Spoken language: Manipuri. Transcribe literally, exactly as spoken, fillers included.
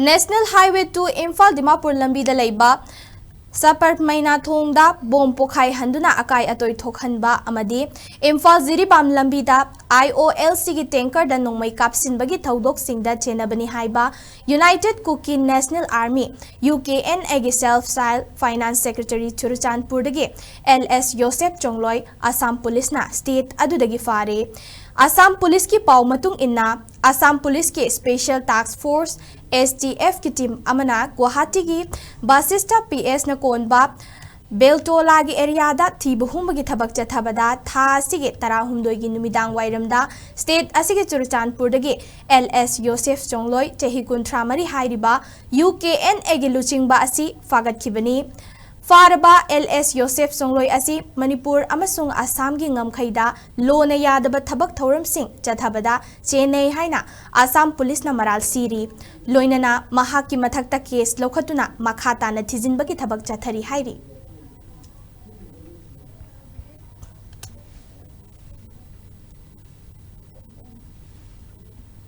National Highway two Imphal Dimapur ꯂꯝꯕꯤꯗ ꯂꯩꯕ ꯁꯄꯔꯃꯩꯅꯥ ꯊꯣꯡꯗ ꯕꯣꯝ ꯄꯣꯈꯥꯏꯍꯟꯗꯨꯅ ꯑꯀꯥꯏ ꯑꯇꯣꯏ ꯊꯣꯛꯍꯟꯕ ꯑꯃꯗꯤ ꯏꯝꯐꯥꯜ ꯖꯤꯔꯤꯕꯥꯝ ꯂꯝꯕꯤꯗ IOLCꯒꯤ tankerꯗ ꯅꯣꯡꯃꯩ ꯀꯥꯞꯁꯤꯟꯕꯒꯤ ꯊꯧꯗꯣꯛꯁꯤꯡꯗ ꯆꯦꯟꯅꯕꯅꯤ ꯍꯥꯏꯕ United Kuki National Army, UKNAꯒꯤ Self Style Finance Secretary ꯆꯨꯔꯆꯥꯟꯄꯨꯔꯗꯒꯤ L S Joseph Chongloi Assam ꯄꯨꯂꯤꯁꯅ state ꯑꯗꯨꯗꯒꯤ ꯐꯥꯔꯦ꯫ ꯑꯁꯥꯝ ꯄꯨꯂꯤꯁꯀꯤ ꯄꯥꯎ ꯃꯇꯨꯡ ꯏꯟꯅ, ꯑꯁꯥꯝ ꯄꯨꯂꯤꯁꯀꯤ Special Task Force, STFꯀꯤ team ꯑꯃꯅ ꯒꯨꯋꯥꯍꯥꯇꯤꯒꯤ ꯕꯥꯁꯤꯁꯇ PSꯅ ꯀꯣꯟꯕ ꯕꯦꯜꯇꯣꯂꯥꯒꯤ areaꯗ ꯊꯤꯕ ꯍꯨꯝꯕꯒꯤ ꯊꯕꯛ ꯆꯠꯊꯕꯗ ꯊꯥ ꯑꯁꯤꯒꯤ ꯇꯔꯥꯍꯨꯝꯗꯣꯏꯒꯤ ꯅꯨꯃꯤꯗꯥꯡ ꯋꯥꯏꯔꯝꯗ state ꯑꯁꯤꯒꯤ ꯆꯨꯔꯆꯥꯟꯄꯨꯔꯗꯒꯤ ꯑꯦꯜ ꯑꯦꯁ ꯌꯣꯁꯦꯐ ꯆꯣꯡꯂꯣꯏ, ꯆꯍꯤ ꯀꯨꯟꯊ꯭ꯔꯥ ꯃꯔꯤ ꯍꯥꯏꯔꯤꯕ UKNAꯒꯤ ꯂꯨꯆꯤꯡꯕ ꯑꯁꯤ ꯐꯥꯒꯠꯈꯤꯕꯅꯤ꯫ ꯐꯥꯔꯕ ꯑꯦꯜ ꯑꯦꯁ ꯌꯣꯁꯦꯐ ꯆꯣꯡꯂꯣꯏ ꯑꯁꯤ ꯃꯅꯤꯄꯨꯔ ꯑꯃꯁꯨꯡ ꯑꯁꯥꯝꯒꯤ ꯉꯝꯈꯩꯗ ꯂꯣꯅ ꯌꯥꯗꯕ ꯊꯕꯛ ꯊꯧꯔꯝꯁꯤꯡ ꯆꯠꯊꯕꯗ ꯆꯦꯟꯅꯩ ꯍꯥꯏꯅ ꯑꯁꯥꯝ ꯄꯨꯂꯤꯁꯅ ꯃꯔꯥꯜ ꯁꯤꯔꯤ꯫ ꯂꯣꯏꯅꯅ ꯃꯍꯥꯛꯀꯤ ꯃꯊꯛꯇ case ꯂꯧꯈꯠꯇꯨꯅ ꯃꯈꯥ ꯇꯥꯅ ꯊꯤꯖꯤꯟꯕꯒꯤ ꯊꯕꯛ ꯆꯠꯊꯔꯤ ꯍꯥꯏꯔꯤ꯫